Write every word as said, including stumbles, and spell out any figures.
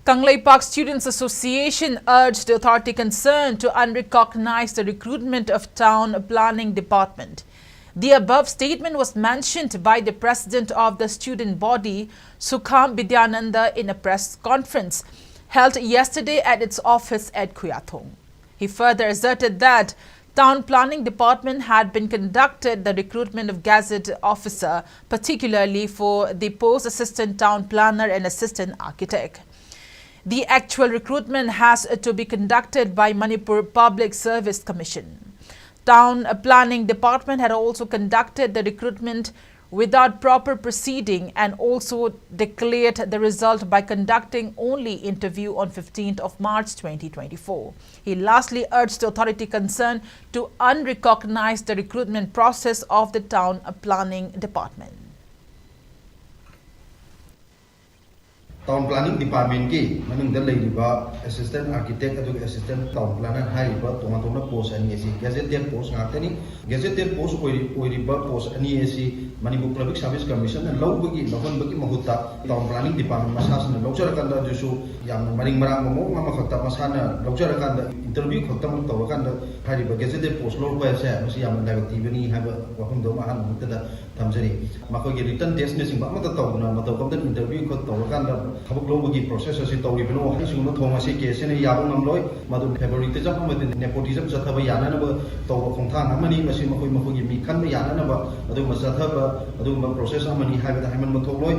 Kangleipak Students Association urged the authority concerned to unrecognize the recruitment of Town Planning Department. The above statement was mentioned by the president of the student body, Sukham Bidyananda, in a press conference held yesterday at its office at Khuyathong. He further asserted that Town Planning Department had been conducted the recruitment of gazette officer, particularly for the post assistant town planner and assistant architect. The actual recruitment has to be conducted by Manipur Public Service Commission. Town Planning Department had also conducted the recruitment without proper proceeding and also declared the result by conducting only interview on fifteenth of March twenty twenty-four. He lastly urged the authority concerned to unrecognize the recruitment process of the Town Planning Department. Town Planning Department ꯀꯤ ꯃꯅꯨꯡꯗ ꯂꯩꯔꯤꯕ Assistant Architect ꯑꯗꯨꯒ Assistant Town Planner ꯍꯥꯏꯔꯤꯕ ꯇꯣꯉꯥꯟ ꯇꯣꯉꯥꯟꯕ post ꯑꯅꯤ ꯑꯁꯤ gazetted post ꯉꯥꯛꯇꯅꯤ꯫ Gazetted post ꯑꯣꯏꯔꯤ-, ꯑꯣꯏꯔꯤꯕ post ꯑꯅꯤ ꯑꯁꯤ Manipur Public Service Commission ꯅ ꯂꯧꯕꯒꯤ, ꯂꯧꯍꯟꯕꯒꯤ ꯃꯍꯨꯠꯇ Town Planning Department ꯃꯁꯥꯁꯤꯅ ꯂꯧꯖꯔꯀꯥꯟꯗ, ꯑꯗꯨꯁꯨ ꯌꯥꯝꯅ ꯃꯔꯤꯡ ꯃꯔꯥꯡꯕ ꯃꯑꯣꯡ ꯑꯃꯈꯛꯇ ꯃꯁꯥꯅ ꯂꯧꯖꯔꯀꯥꯟꯗ interview ꯈꯛꯇꯃꯛ ꯇꯧꯔꯀꯥꯟꯗ ꯍꯥꯏꯔꯤꯕ gazetted post ꯂꯧꯔꯛꯄ ꯍꯥꯏꯁꯦ ꯃꯁꯤ ꯌꯥꯝꯅ ꯂꯥꯏꯕꯛ ꯊꯤꯕꯅꯤ ꯍꯥꯏꯕ ꯋꯥꯐꯝꯗꯨ ꯑꯃ ꯑꯍꯥꯟꯕ ꯃꯛꯇꯗ ꯊꯝꯖꯔꯤ꯫ ꯃꯈꯣꯏꯒꯤ written test ꯅꯆꯤꯡꯕ ꯑꯃꯠꯇ ꯇꯧꯗꯅ ꯃꯇꯧ ꯀꯝꯗꯧꯅ interview ꯈꯛ ꯇꯧꯔꯀꯥꯟꯗ ꯊꯕꯛ ꯂꯧꯕꯒꯤ process ꯑꯁꯤ ꯇꯧꯔꯤꯕꯅꯣ ꯍꯥꯏꯕꯁꯤꯒꯨꯝꯕ ꯊꯣꯡ ꯑꯁꯤ case ꯁꯤꯅ ꯌꯥꯕ ꯉꯝꯂꯣꯏ꯫ ꯃꯗꯨ favoritism ꯑꯃꯗꯤ nepotism ꯆꯠꯊꯕ ꯌꯥꯅꯅꯕ ꯇꯧꯕ ꯈꯣꯡꯊꯥꯡ ꯑꯃꯅꯤ꯫ ꯃꯁꯤ ꯃꯈꯣꯏ ꯃꯈꯣꯏꯒꯤ ꯃꯤ ꯈꯟꯕ ꯌꯥꯅꯅꯕ ꯑꯗꯨꯒꯨꯝꯕ ꯆꯠꯊꯕ, ꯑꯗꯨꯒꯨꯝꯕ process ꯑꯃꯅꯤ ꯍꯥꯏꯕꯗ ꯍꯥꯏꯃꯟꯕ ꯊꯣꯛꯂꯣꯏ꯫